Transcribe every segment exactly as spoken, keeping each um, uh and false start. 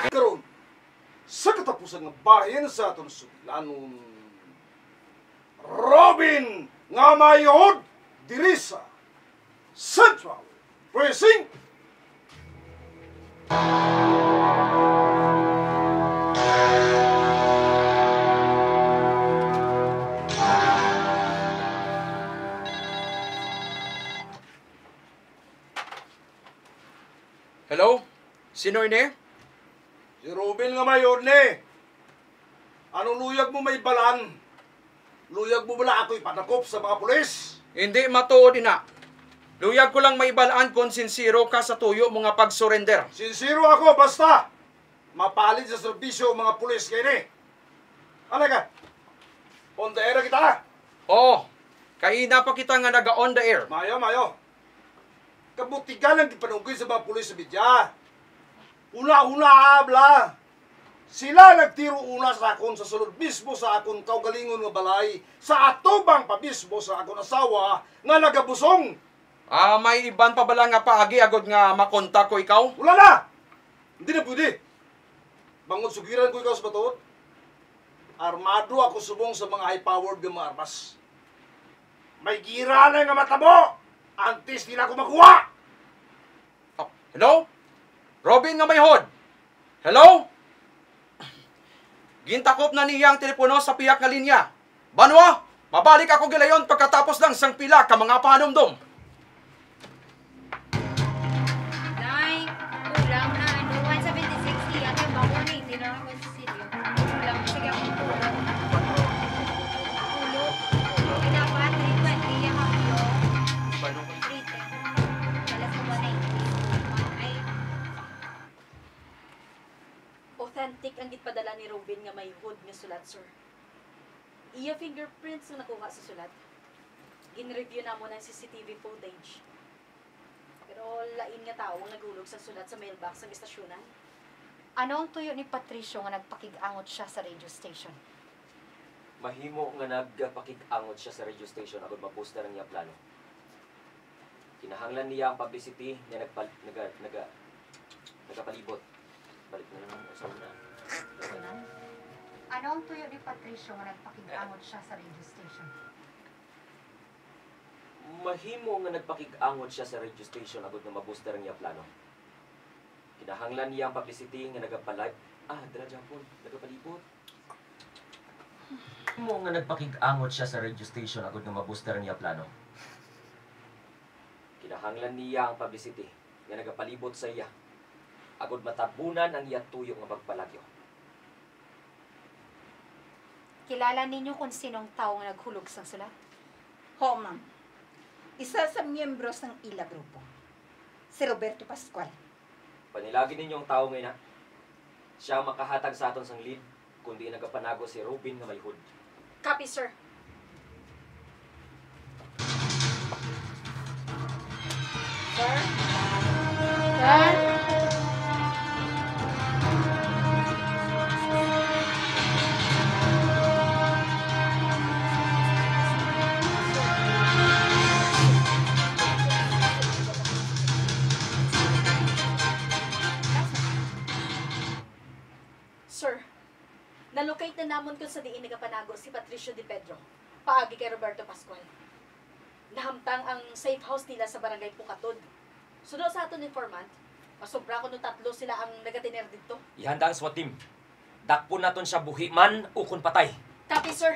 Karon, sa katapusan nga bahin sa aton sugilanon, Robin nga mayod diri sa Central Precinct. Hello? Sino ini? Si Robin nga mayod ni. Anong luyag mo maibalaan? Luyag mo bala ako ipadakop sa mga pulis? Hindi matuod ina. Luyag ko lang maibalaan kon sinsero ka sa tuyo mo nga pag-surrender. Sinsero ako, basta mapalit sa serbisyo ang mga pulis kay ni. Ano ka? On the air na kita? Oo. Kaina pa kita nga naga-on the air. Mayo, mayo. Kabutigan ang gipanugid sa mga pulis sa media. Hula-hula, bla. Sila nagtiro una sa akon sa sulod mismo sa akon kaugalingon nga balay, sa atubang pa mismo sa akon asawa nga nagabusong. Ah, may iban pa bala nga paagi agod nga makontak ko ikaw? Wala na! Hindi na pwede. Bangod sugiran ko ikaw sa matuod, armado ako subong sa mga high-powered nga mga armas. May gira na nga matabo antes nila ako makuha! Oh, hello? Robin nga mayod! Hello? Gintakop na niya ang telepono sa pihak nga linya. Banwa, mabalik ako gilayon pagkatapos lang sang pila ka mga pahanumdom. Nay, kulang na, ano, one seventy-six iya, kay bako na, hindi na ako sa silyo. Kulang, sige, ako kulang. Ulo. Ay, dapat, three twenty iya, kapyo. Three ten. Wala sa one ninety. Ay. Authentic ang ginpadala ni Robin nga mayhod nga sulat, sir. Iya fingerprints ang nakuha sa sulat. Gin-review namon ang C C T V footage. Pero lain nga tawo ang naghulog sa sulat sa mailbox sang estasyonan. Ano ang tuyo ni Patricio nga nagpakig-angot sia sa radio station? Mahimo nga nagpakig-angot sia sa radio station agod ma-booster ang iya plano. Kinahanglan niya ang publicity nga nagpal-, naga-, naga-, nagapalibot. Balik na lang sa una. Ano ang tuyo ni Patricio nga nagpakig-angot sia sa radio station? Mahimo nga nagpakig-angot sia sa radio station agod nga ma-booster ang iya plano. Kinahanglan niya ang publicity nga nagapalay-, ah, dala gyapon, nagapalibot. Mahimo nga nagpakig-angot sia sa radio station agod nga ma-booster ang iya plano. Kinahanglan niya ang publicity nga nagapalibot sa iya agod matabunan ang iya tuyo nga pagpalagyo. Kilala ninyo kon sino ang tawo nga naghulog sang sulat? Ho, ma'am. Isa sa miyembro sang ila grupo, si Roberto Pascual. Panilagi ninyo ang tawo nga ina. Sia ang makahatag sa aton sang lead kon diin nagapanago si Robin nga mayhod. Copy, sir. Sir? Sir? Sir, na-locate na namon kung sa diin nagapanago si Patricio De Pedro, paagi kay Roberto Pascual. Nahamtang ang safe house nila sa Barangay Pucatod. Suno sa aton informant, masobra kuno tatlo sila ang nagatener didto. Ihanda ang SWAT team. Dakpon naton sia buhi man ukon patay. Copy, sir.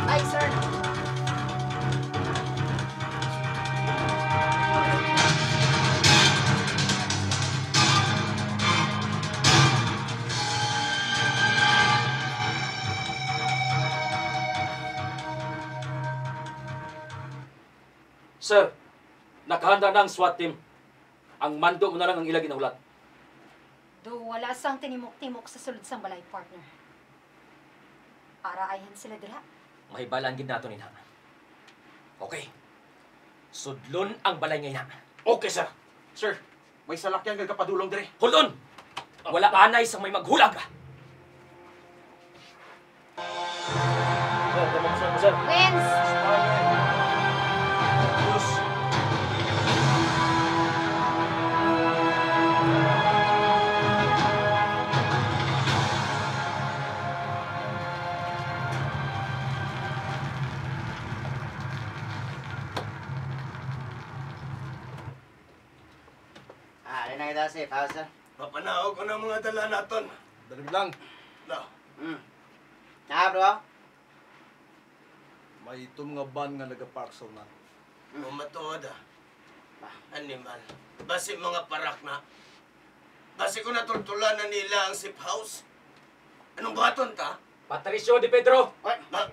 Ay, sir. Sir, nakahanda na ang SWAT team. Ang mando mo na lang ang ila ginahulat. Do wala sang tinimok-timok sa sulod sang balay, partner. Ara ayhan sila dira. Mahibalaan gid naton ina. Okay. Sudlon ang balay nga ina. Okay, sir. Sir, may salakyan nga gapadulong diri. Hold on! Wala anay sang may maghulag. Sir, tama ko, sir. Sir. Wins! Yes. Nakita si Pao, sir. Mapanaog ko ng mga dala naton. Dali lang. No. Hmm. Ah, bro? May ito mga van nga nagapark sa una. Hmm. Kung matuod, ah. Animal. Basi mga parak na. Basi ko natultulan na nila ang safe house. Anong buhaton ta? Patricio de Pedro! Oy, ma-,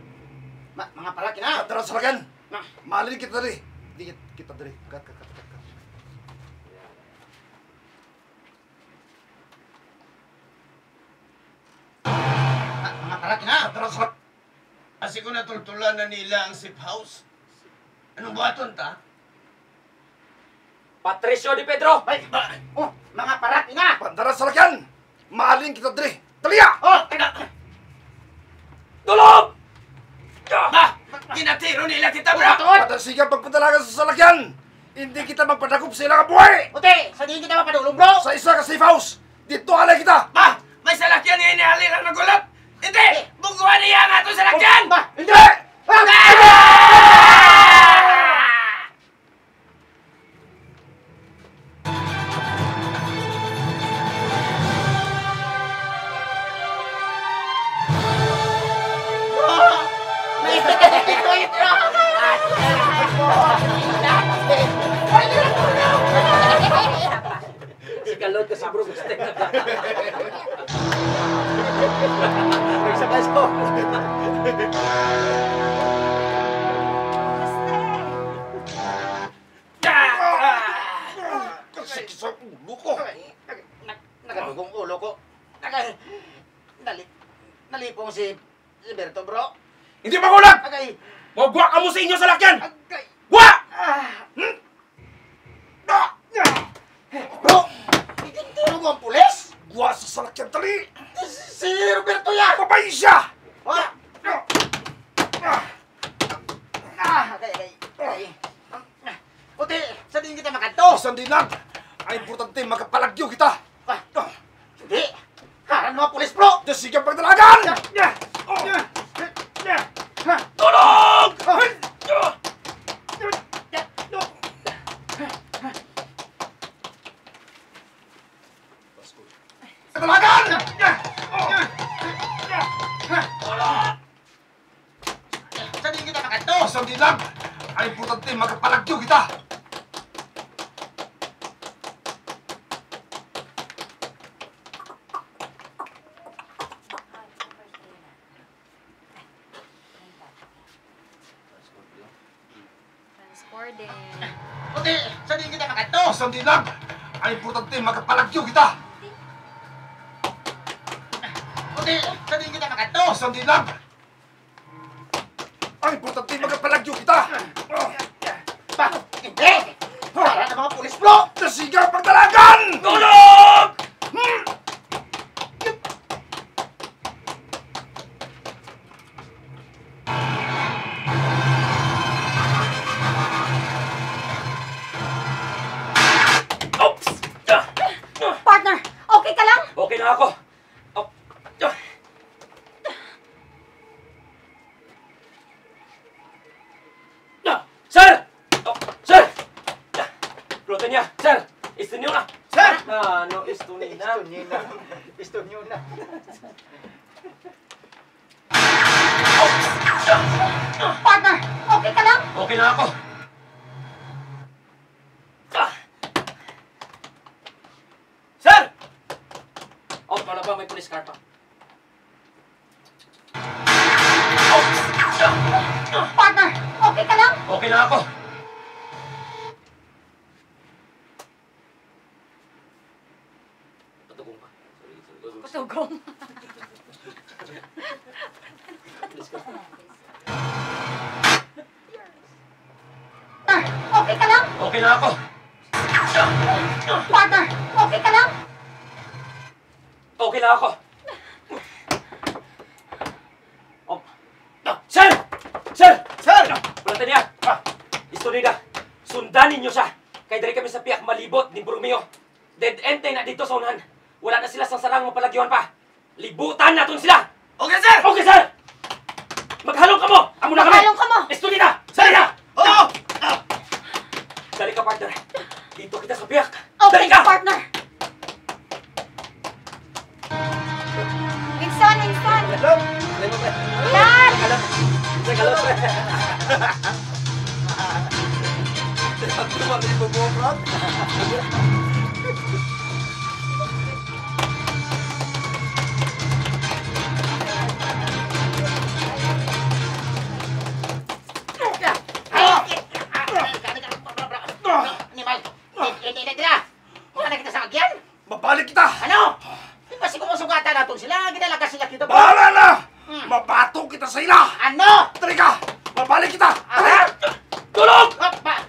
ma-, mga parak na! Tara sa salakyan! Na. Malin kita diri! Di kit-, kita diri. Kat, kat, kat, kat, kat. Ah, mga parak na! Tara sa salak-, Basi ko natultulan na nila ang safe house. Anong buhaton ta? Patricio de Pedro! Ay, ba? Oh, mga parak na! Tara sa salakyan! Malin kita diri! Dali, ah! Oh, taga- Tulog! Ba, ginatiro nila kita, bro! Patasiga pagpadalagan sa salakyan! Hindi kita magpadakop sa ilang buhay! Uti, sa diin kita mapadulog, bro! Sa isa ka safe house! Dito alay kita! Ba, may salakyan nga inihali lang nagulat! Hindi! Buguan niya ang atong salakyan! Ba, hindi! Ah! Si Kalot kasi, bro, gusto na. Nagsabay sa Sakit sa ulo ko. Nag-, nagadugong ulo ko. Nag-, nali-, nalipong si, si Berto, bro. Hindi magulat! Agay. Magwa ka mo sa inyo salakyan! Agay. Wa! Ah. Hmm? Ah! Bro, ginatiro mo ang pulis? Gwa sa salakyan, dali! Si, si Roberto yan! Babayi siya! Wa! Ah! Ah, agay, agay, agay. Puti, sa diin kita makadto? Isang dinag! Ang importante, makapalagyo kita! Ah, hindi! Harang mga pulis, bro! Sige ang pagdalagan! Tulog! Pagdalagan! Tulog! Sa diin kita makadto? Isang dinag! Ang importante, makapalagyo kita! Transcording. Puti, sa diin kita makadto? Isang dinag! Ang importante, makapalagyo kita! Puti, sa diin kita makadto? Isang dinag! Ang importante, makapalagyo kita! Ba, hindi! Para sa mga pulis, bro! Nasiga ang pagdalagan! Tulog! Hmm! Oops! Partner, okay ka lang? Okay na ako. Oh. Ah! Sir! Oh, sir! Flote niya, sir! Istorya na! Sir! Ah, no, istorya na. Istorya na. Istorya na. Partner, okay ka lang? Okay na ako. Ah! Sir! Oh, wala pa, may police car pa. Partner, okay ka lang? Okay na ako. Patugong pa. Sorry, sorry. Patugong. Partner, okay ka lang? Okay na ako. Partner, okay ka lang? Okay lang ako. Oh. Ah, sir! Sir! Sir! Wala tani, ah. Istorya. Sundan ninyo siya. Kay diri kami sa piyak malibot ni Borromeo. Dead end na dito sa unahan. Wala na sila sang sarang mapalagyuhan pa. Libutan naton sila! Okay, sir! Okay, sir! Maghalong kamo! Amo na kami! Maghalong kamo! Istorya! Sir! Dali na! Oo! Dali ka, partner. Dito kita sa piyak. Okay, dali ka! Partner! Yan! Sa galon, pre. Sa galon, pre. Animal. Hindi, hindi na dira. Wala na kita sa agyan. Mabalik kita! Ano? Di ba siguro sugatan naton sila? Ginalagas sila kita. Bahala na! Hmm. Mabato kita sa ila! Ano? Tari ka! Mabalik kita! Aha! Tulog! Apa?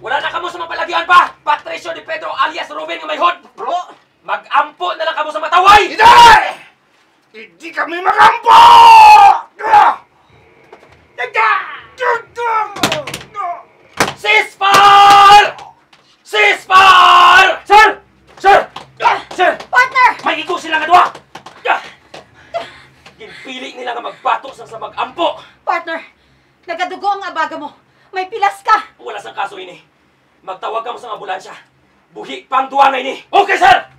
Wala na kamo sa mapalagian pa! Patricio de Pedro alias Ruben nga may hood! Bro! Mag-ampo na lang kamo sa mataway! Hindi! Hindi kami mag-ampo! Ah! Ceasefire! Ceasefire! Sir! Sir! Sir! Partner! May igo sila nga duha! Ginpili nila nga magbato sang sa mag-ampo! Partner, nagadugo ang abaga mo. May pilas ka. Wala sang kaso ini. Magtawag kamo sang ambulansya. Buhi pang duha nga ini. Okay, sir!